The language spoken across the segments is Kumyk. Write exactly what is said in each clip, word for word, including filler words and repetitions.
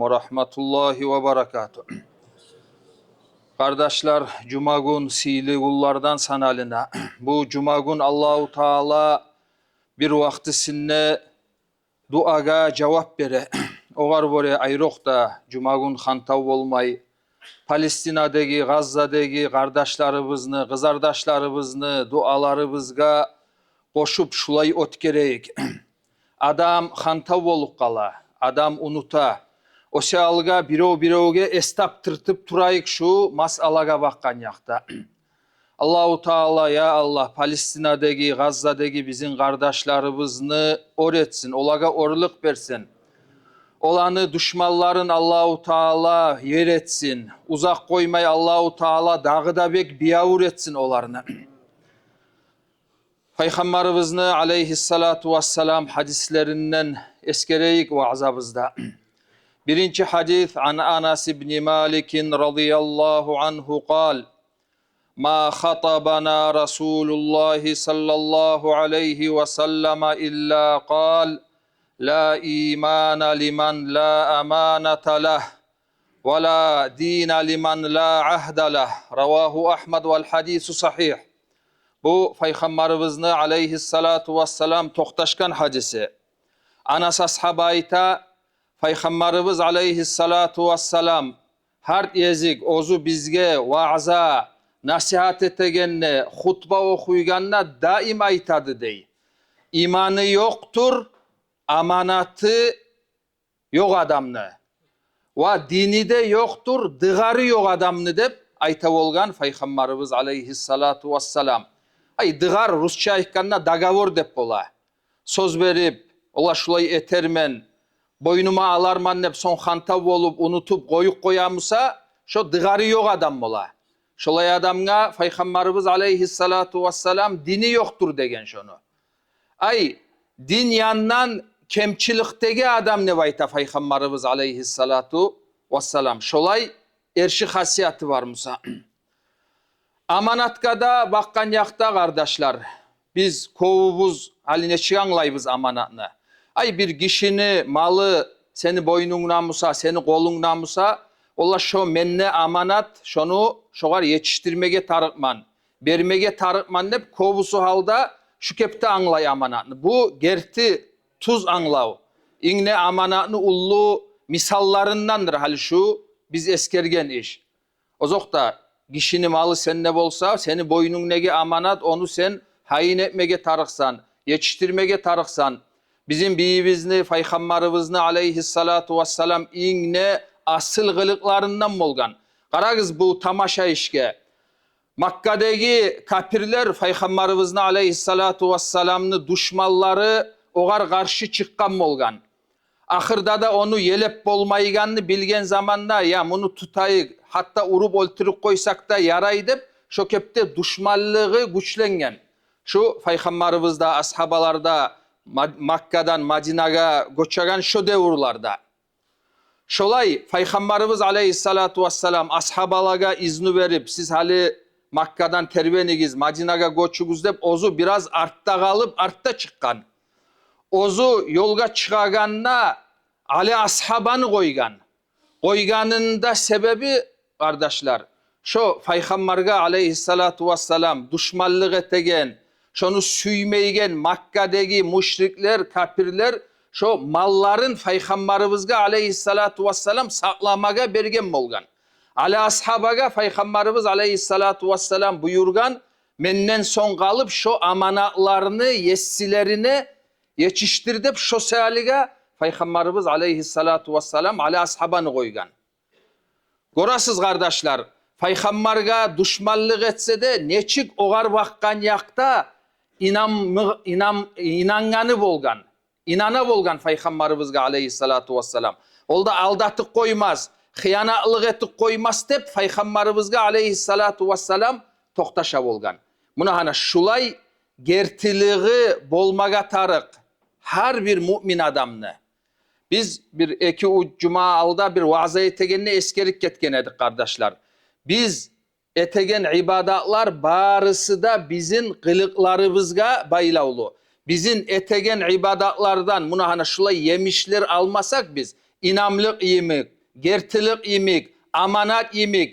ва рагьматуллагьи ва баракатугь. Къардашлар, жумагюн сыйлы гюнлерден санала. Бу жумагюн Аллагьу Таала бир вакътисинде дуагъа жавап бере. Огъар гёре айрокъда жумагюн хантав болмай, Палестинадагъы, Гъаззадагъы къардашларыбызны, къызардашларыбызны дуаларыбызгъа къошуп шулай оьтгерейик. Адам хантав болуп къала, адам унута. О саялгъа бирев-биревге эс тапдыртып турайыкъ шу масъалагъа бакъгъан якъда. Аллагьу Таала, я Аллагь, Палестинадагъы, Гъаззадагъы бизин къардашларыбызны оьр этсин, олагъа оьрлюк берсин. Оланы душманларын Аллагьу Таала ер этсин. Узакъ къоймай Аллагьу Таала дагъы да бек биябур этсин оланы. Пайхаммарыбызны алейгьиссалату вассалам гьадислеринден эсгерейик ваъзабызда. Биринчи гьадис, ан Анас ибни Маликин радияллагьу ангьу къал: ما خطبنا رسول الله صلى الله عليه وسلم إلا قال: لا إيمان لمن لا أمانة له، ولا دين لمن لا عهد له. رواه أحمد والحديث صحيح. Бу Пайхаммарыбызны алейгьиссалату вассалам токъташгъан гьадиси. Анас асгьаба айта, Пайхаммарыбыз алейгьиссалату вассалам гьар гезик оьзю бизге ваъза, насигьат этегенде, хутба охуйгъанда даим айтады дей: иманы ёкъдур аманаты ёкъ адамны, ва дини де ёкъдур дыгъары ёкъ адамны, деп айта болгъан Пайхаммарыбыз алейгьиссалату вассалам. Ай, дыгъар русча айтгъанда договор деп бола. Сёз берип, ола шулай этермен, бойнума аларман деп, сонг хантав болуп, унутуп, къоюп къоя буса, шо дыгъары ёкъ адам бола. Шолай адамгъа Пайхаммарыбыз алейгьиссалату вассалам дини ёкъдур деген шону. Ай, дин яндан кемчиликдеги адам деп айта Пайхаммарыбыз алейгьиссалату вассалам, шолай эрши хасияты бар буса. Аманатгъа да бакъгъан якъда, къардашлар, биз кёбюбюз гьали нечик англайбыз аманатны? Ай, бир гишини малы сени бойнунгда буса, сени къолунгда буса, ола шо менде аманат, шону шогъар етишдирмеге тарыкъман, бермеге тарыкъман деп, кёбюсю гьалда шу кепде англай аманатны. Бу герти тюз англав. Инг де аманатны уллу мисалларындандыр гьали шу биз эсгерген иш. Озокъда, гишини малы сенде болса, сени бойнунгдагъы аманат, ону сен гьайын этмеге тарыкъсан, етишдирмеге тарыкъсан. Бизин бийибизни, Пайхаммарыбызны алейгьиссалату вассалам инг де асил къылыкъларындан болгъан. Къарагъыз бу тамаша ишге. Маккадагъы капирлер, Пайхаммарыбызны алейгьиссалату вассаламны душманлары, огъар къаршы чыкъгъан болгъан. Ахырда да ону елеп болмайгъанны билген заманда, я муну тутайыкъ, гьатта уруп оьлтюрюп къойсакъ да ярай деп, шо кепде душманлыгъы гючленген. Шу Пайхаммарыбыз да, асгьабалар да Ма-, Маккадан Мадинагъа гёчеген шо девюрлерде. Шолай Пайхаммарыбыз алейгьиссалату вассалам асгьабалагъа изну берип, сиз гьали Маккадан тербенигиз, Мадинагъа гёчюгюз деп, оьзю бираз артда къалып, артда чыкъгъан. Оьзю ёлгъа чыгъагъанда Али асгьабаны къойгъан. Къойгъанында себеби, къардашлар, шо Пайхаммаргъа алейгьиссалату вассалам душманлыкъ этеген, шону сюймейген Маккадагъы мушриклер, капирлер шо малларын Пайхаммарыбызгъа алейгьиссалату вассалам сакъламагъа берген болгъан. Али асгьабагъа Пайхаммарыбыз алейгьиссалату вассалам буюргъан: менден сонг къалып шо аманатланы есилерине етишдир деп, шо саялыгъа Пайхаммарыбыз алейгьиссалату вассалам Али асгьабаны къойгъан. Гёресиз, къардашлар, Пайхаммаргъа душманлыкъ этсе де, нечик огъар бакъгъан якъда инанмы-, инан-, инангъаны болгъан, инана болгъан Пайхаммарыбызгъа алейгьиссалату вассалам. Ол да алдатып къоймас, хыянатлыкъ этип къоймас деп, Пайхаммарыбызгъа алейгьиссалату вассалам токъташа болгъан. Муна гьана шулай гертилиги болмагъа тарыкъ гьар бир муъмин адамны. Биз бир эки-уьч жума алда бир ваъза этегенде эсгерип гетген эдик, къардашлар. Биз этеген ибадатлар барысы да бизин къылыкъларыбызгъа байлавлу. Бизин этеген ибадатлардан муна гьана шулай емишлер алмасакъ биз, инамлыкъ йимик, гертилик йимик, аманат йимик,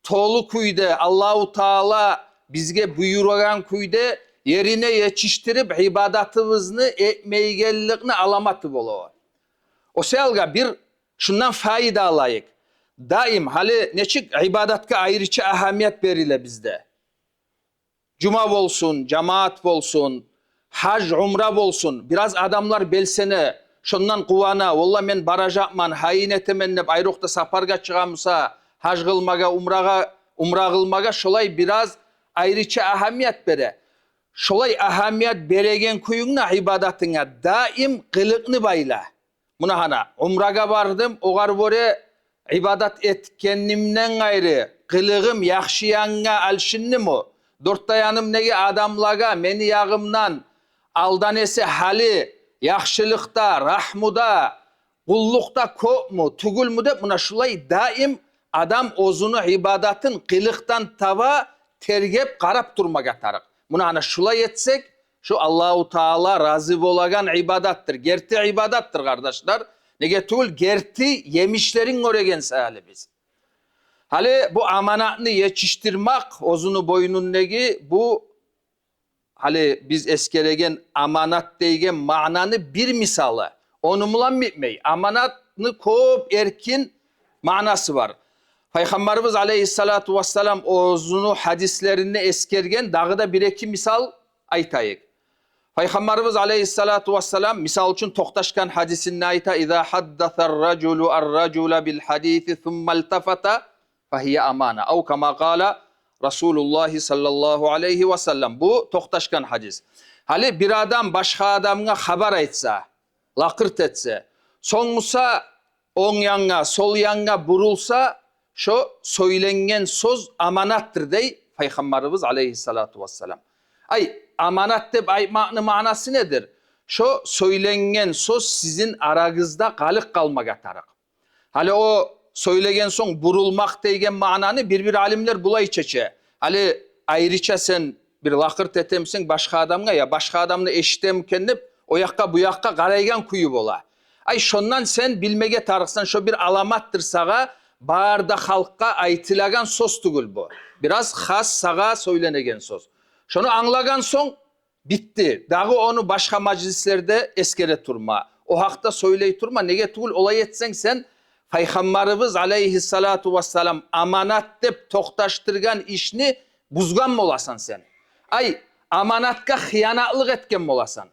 толу кюйде, Аллагьу Таала бизге буюрагъан кюйде ерине етишдирип, ибадатыбызны этмейгенликни аламаты бола. О саялгъа бир шундан пайда алайыкъ. Даим, гьали нечик ибадатгъа айрыча агьамият бериле бизде. Жума болсун, жамаат болсун, гьаж, умра болсун. Бираз адамлар белсене, шондан къувана: «Валлагь, мен баражакъман, гьайын этемен», – деп, айрокъда сапаргъа чыгъа буса, гьаж къылмагъа, умрагъа, умра къылмагъа, шолай бираз айрыча агьамият бере. Шолай агьамият береген кююнгню ибадатынга даим къылыкъны байла. Муна гьана, умрагъа бардым, огъар гёре ибадат этгенимден къайры къылыгъым яхшы янгъа алышындымы? Дёрт де янымдагъы адамлагъа мени ягъымдан алдан эсе гьали яхшылыкъда, рагьмуда, къуллукъда кёпмю, тюгюлмю деп, муна шулай даим адам оьзюню ибадатын къылыкъдан таба тергеп къарап турмагъа тарыкъ. Муна гьана шулай этсек, шу Аллагьу Таала рази болагъан ибадатдыр, герти ибадатдыр, къардашлар. Неге тюгюл, герти емишлерин гёреген саялы биз. Гьали бу аманатны етишдирмек, оьзюню бойнундагъы бу, гьали биз эсгереген аманат деген маънаны бир мисалы. Ону булан битмей. Аманатны кёп эркин маънасы бар. Пайхаммарыбыз алейгьиссалату вассалам оьзюню гьадислеринде эсгерген дагъы да бир-эки мисал айтайыкъ. Пайхаммарыбыз алейгьиссалату вассалам, мисал учун, токъташгъан гьадисинде айта: «Иза гьаддасар ражулу ар-ражула бил гьадиси сумма илтафата фагьия амана». Ав кама къала Расулуллагьи саллаллагьу алайгьи ва саллам. Бу токъташгъан гьадис. Гьали бир адам башгъа адамгъа хабар айтса, лакъырт этсе, сонг буса онг янгъа, сол янгъа бурулса, шо сёйленген сёз аманатдыр, дей Пайхаммарыбыз алейгьиссалату вассалам. Ай, аманат деп айтмакъны маънасы недир? Шо сёйленген сёз сизин арагъызда къалыкъ къалмагъа тарыкъ. Гьали о сёйлеген сонг бурулмакъ деген маънаны бир-бир алимлер булай чече. Гьали айрыча сен бир лакъырт этемисен башгъа адамгъа, я башгъа адам да эшитемикен деп, о якъгъа, бу якъгъа къарайгъан кюю бола. Ай, шондан сен билмеге тарыкъсан, шо бир аламатдыр сагъа, бары да халкъгъа айтылагъан сёз тюгюл бу. Бираз хас сагъа сёйленеген сёз. Шону англагъан сонг, битди. Дагъы ону башгъа мажлислерде эсгере турма, о гьакъда сёйлей турма. Неге тюгюл, олай этсенг, сен Пайхаммарыбыз алейгьиссалату вассалам аманат деп токъташдыргъан ишни бузгъан боласан сен. Ай, аманатгъа хыянатлыкъ этген боласан.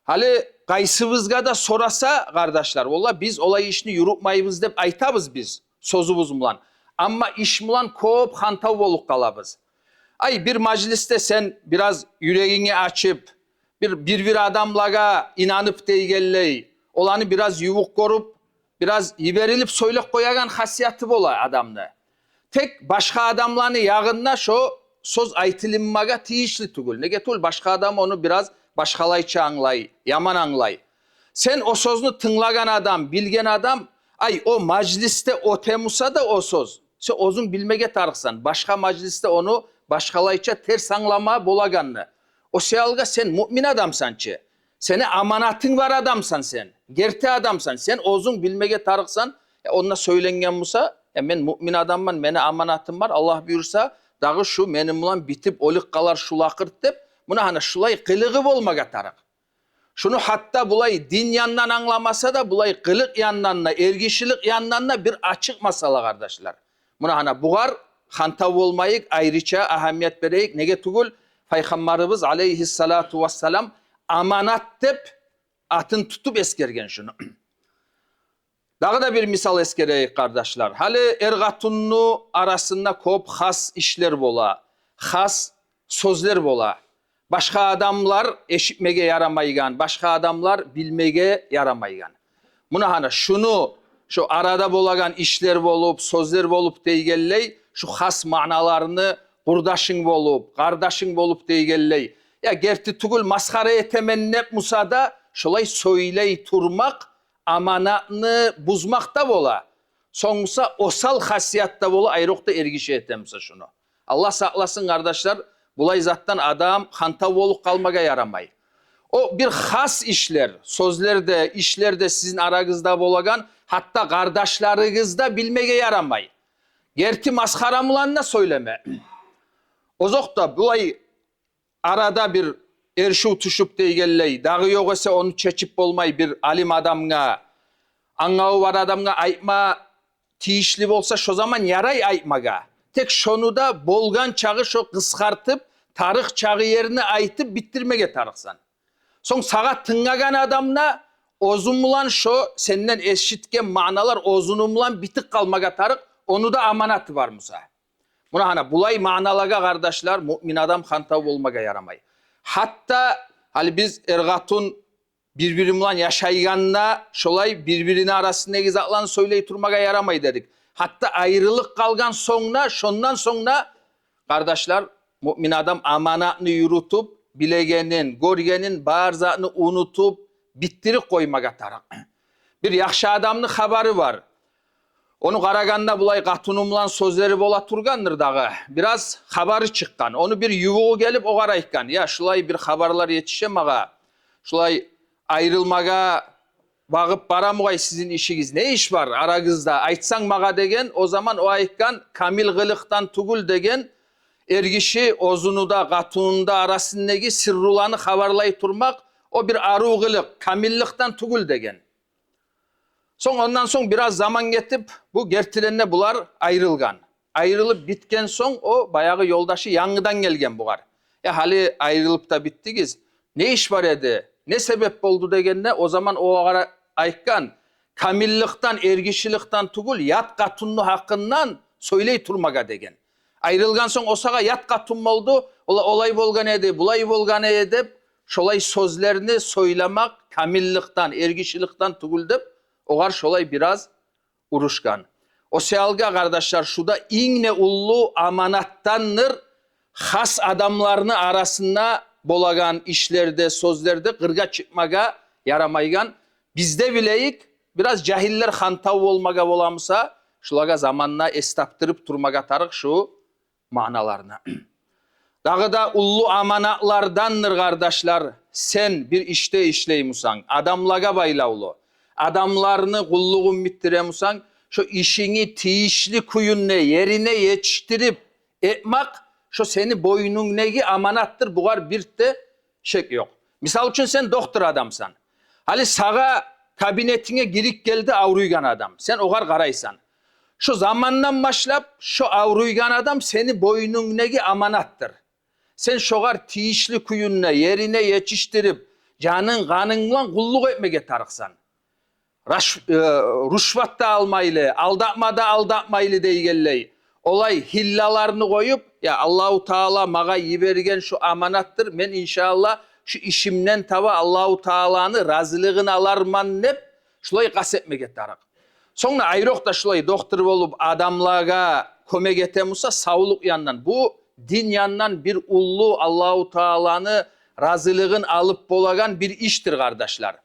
Гьали къайсыбызгъа да сораса, къардашлар, валлагь, биз олай ишни юрютмейбиз деп айтабыз биз сёзюбюз булан. Амма иш булан кёп хантав болуп къалабыз. Ай, бир мажлисде сен бираз юрегинги ачып, бир, бир-бир адамлагъа инанып дегенлей, оланы бираз ювукъ гёрюп, бираз йиберилип сёйлеп къоягъан хасияты бола адамны. Тек башгъа адамланы ягъында шо сёз айтылынмагъа тийишли тюгюл. Неге тюгюл, башгъа адам ону бираз башгъалайча англай, яман англай. Сен о сёзню тынглагъан адам, билген адам, ай, о мажлисде оьте буса да о сёз, сен оьзюнг билмеге тарыкъсан башгъа мажлисде ону башгъалайча терс англама болагъанны. О саялгъа сен муъмин адамсан чы. Сени аманатынг бар адамсан сен. Герти адамсан. Сен оьзюнг билмеге тарыкъсан. Я, онда сёйленген буса, я, мен муъмин адамман, мени аманатым бар, Аллагь буюрса, дагъы шу мени булан битип оьлюп къалар шу лакъырт деп, муна гьана шулай къылыгъы болмагъа тарыкъ. Шуну гьатта булай дин яндан англамаса да, булай къылыкъ яндан да, эргишилик яндан да бир ачыкъ масъала, къардашлар. Муна гьана бугъар хантав болмайыкъ, айрыча агьамият берейик. Неге тюгюл, Пайхаммарыбыз алейгьиссалату вассалам аманат деп атын тутуп эсгерген шуну. Дагъы да бир мисал эсгерейик, къардашлар. Гьали эр-къатынны арасында кёп хас ишлер бола, хас сёзлер бола. Башгъа адамлар эшитмеге ярамайгъан, башгъа адамлар билмеге ярамайгъан. Муна гьана шуну, шу арада болагъан ишлер болуп, сёзлер болуп дегенлей, шу хас маъналарны, къурдашынг болуп, къардашынг болуп дегенлей, я герти тюгюл, масхара этемен деп буса да, шулай сёйлей турмакъ аманатны бузмакъ да бола. Сонг буса осал хасият да бола, айрокъда эргиши этемисе шуну. Аллагь сакъласын, къардашлар, булай затдан адам хантав болуп къалмагъа ярамай. О бир хас ишлер, сёзлер де, ишлер де сизин арагъызда болагъан, Гьатта къардашларыгъыз да билмеге ярамай. Герти масхара булан да сёйлеме. Озокъда, булай арада бир эршив тюшюп дегенлей, дагъы ёгъесе ону чечип болмай бир алим адамгъа, англаву бар адамгъа айтма тийишли болса, шо заман ярай айтмагъа. Тек шону да болгъан чагъы шо къысгъартып, тарыкъ чагъы ерини айтып битдирмеге тарыкъсан. Сонг сагъа тынглагъан адам да оьзюнг булан шо сенден эшитген маъналар оьзюню булан битип къалмагъа тарыкъ, ону да аманаты бар буса. Муна гьана, булай маъналагъа, къардашлар, муъмин адам хантав болмагъа ярамай. Гьатта гьали биз эр-къатын бир-бири булан яшайгъанда шолай бир-бирини арасындагъы затланы сёйлей турмагъа ярамай дедик. Гьатта айрылыкъ къалгъан сонг да, шондан сонг да, къардашлар, муъмин адам аманатны юрютюп, билегенин, гёргенин, бар затны унутуп, битдирип къоймагъа тарыкъ. Бир яхшы адамны хабары бар. Ону къарагъанда, булай къатыны булан сёзлери бола тургъандыр дагъы. Бираз хабары чыкъгъан. Ону бир ювугъу гелип огъар айтгъан: «Я, шулай бир хабарлар етише магъа. Шулай айрылмагъа багъып бара бугъай сизин ишигиз. Не иш бар арагъызда? Айтсанг магъа», — деген. О заман о айтгъан: «Камил къылыкъдан тюгюл», — деген. Эргиши оьзюню де, къатынны да арасындагъы сирруланы хабарлай турмакъ, о бир арив къылыкъ, камилликден тюгюл деген. Сонг, ондан сонг бираз заман гетип, бу гертиден де булар айрылгъан. Айрылып битген сонг, о баягъы ёлдашы янгыдан гелген бугъар. «Я, гьали айрылып да битдигиз. Не иш бар эди? Не себеп болду?» — дегенде, о заман о огъар айтгъан: «Камилликден, эргишиликден тюгюл, ят къатынны гьакъындан сёйлей турмагъа», — деген. Айрылгъан сонг, о сагъа ят къатын болду, ола-, олай болгъан эди, булай болгъан эди деп, шолай сёзлени сёйлемек камилликден, эргишиликден тюгюл деп, огъар шолай бираз урушгъан. О саялгъа, къардашлар, шу да инг де уллу аманатдандыр, хас адамланы арасында болагъан ишлерде, сёзлерде къыргъа чыкъмагъа ярамайгъан. Биз де билейик, бираз жагьиллер хантав болмагъа боламыса, шулагъа заманда эс тапдырып турмагъа тарыкъ шу маъналарына. Дагъы да уллу аманатлардандыр, къардашлар, сен бир ишде ишлеймисен, адамлагъа байлавлу, адамланы къуллугъун битдиремисен, шо ишинги тийишли кюйде, ерине етишдирип этмек, шо сени бойнунгдагъы аманатдыр, бугъар бир де шек ёкъ. Мисал учун, сен доктор адамсан. Гьали сагъа кабинетинге гирип гелди авруйгъан адам. Сен огъар къарайсан. Шо замандан башлап, шо авруйгъан адам сени бойнунгдагъы аманатдыр. Сен шогъар тийишли кюйде, ерине етишдирип, жанынг-къанынг булан къуллукъ этмеге тарыкъсан. Раш-, э, рушват да алмайлы, алдатма да алдатмайлы дейгенлей. Олай гьиллаланы къоюп, я, Аллагьу Таала магъа йиберген шу аманатдыр, мен, иншааллагь, шу ишимден таба Аллагьу Тааланы разилигин аларман деп, шулай къаст этмеге тарыкъ. Сонг да айрокъда шулай доктор болуп адамлагъа кёмек этемуса, савлукъ яндан, бу дин яндан бир уллу Аллагьу Тааланы разилигин алып болагъан бир ишдир, къардашлар.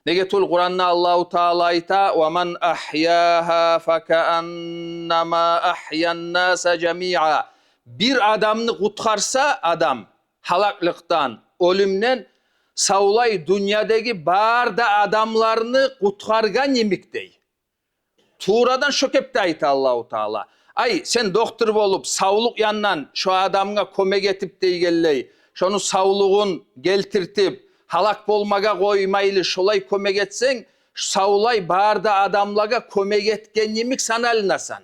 Неге тюгюл Къуранда Аллагьу Таала айта: «Ва ман агьягьа факааннама агьяннаса жамиа». Бир адамны къутгъарса адам гьалекликден, оьлюмден, савлай дюньядагъы бары да адамланы къутгъаргъан йимик дей. Туврадан шо кепде айта Аллагьу Таала. Ай, сен доктор болуп, савлукъ яндан шо адамгъа кёмек этип дейгенлей, шону савлугъун гелтиртип, гьалек болмагъа къоймайлы, шолай кёмек этсенг, савлай бары да адамлагъа кёмек этген йимик саналынасан.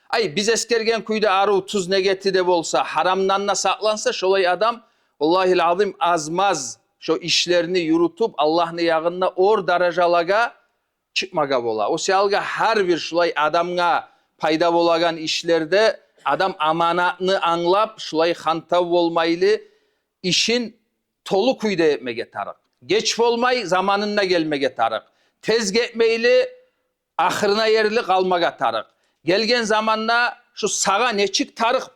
Ай, биз эсгерген кюйде арив, тюз негети де болса, гьарамдан да сакъланса, шолай адам, валлагьил азим, аз-маз шо ишлени юрютюп, Аллагьны ягъында оьр даражалагъа чыкъмагъа бола. О саялгъа гьар бир шулай адамгъа пайда болагъан ишлерде адам аманатны англап, шулай хантав болмайлы, ишин толу кюйде этмеге тарыкъ. Геч болмай, заманында гелмеге тарыкъ. Тез гетмейли, ахырына ерли къалмагъа тарыкъ. Гелген заманда шу сагъа нечик тарыкъ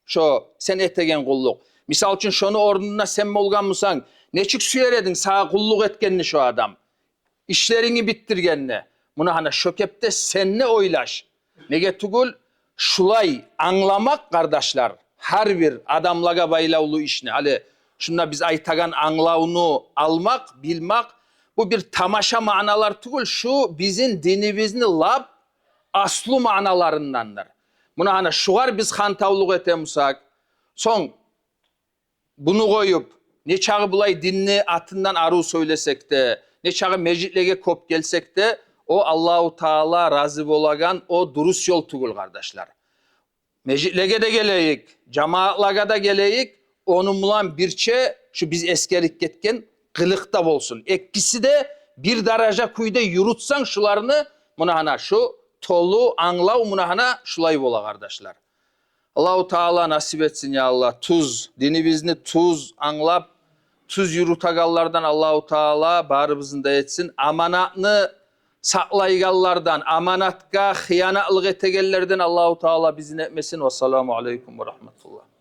шо сен этеген къуллукъ. Мисал учун, шону орнунда сен болгъанмусанг, нечик сюер эдинг сагъа къуллукъ этгенни шо адам? Ишлеринги битдиргенни. Муна гьана шо кепде сен де ойлаш. Неге тюгюл, шулай англамакъ, къардашлар, гьар бир адамлагъа байлавлу ишни. Гьали шунда биз айтагъан англавну алмакъ, билмек, бу бир тамаша маъналар тюгюл, шу бизин динибизни лап аслу маъналарындандыр. Муна гьана шугъар биз хантавлукъ этемусакъ, сонг буну къоюп, нечакъы булай динни атындан арив сёйлесек де, нечакъы межитлеге кёп гелсек де, о Аллагьу Таала рази болагъан, о дурус ёл тюгюл, къардашлар. Межитлеге де гелейик, жамаатлагъа да гелейик, ону булан бирче шу биз эсгерип гетген къылыкъ да болсун. Экиси де бир даража кюйде юрютсенг шуланы, муна гьана шу толу англав, муна гьана шулай бола, къардашлар. Аллагьу Таала насип этсин, я Аллагь, тюз, динибизни тюз англап, тюз юрютегенлерден Аллагьу Таала барыбызны да этсин. Аманатны сакълайгъанлардан, аманатгъа хыянатлыкъ этегенлерден Аллагьу Таала бизин этмесин. Вассаламу алейкум ва рагьматуллагь.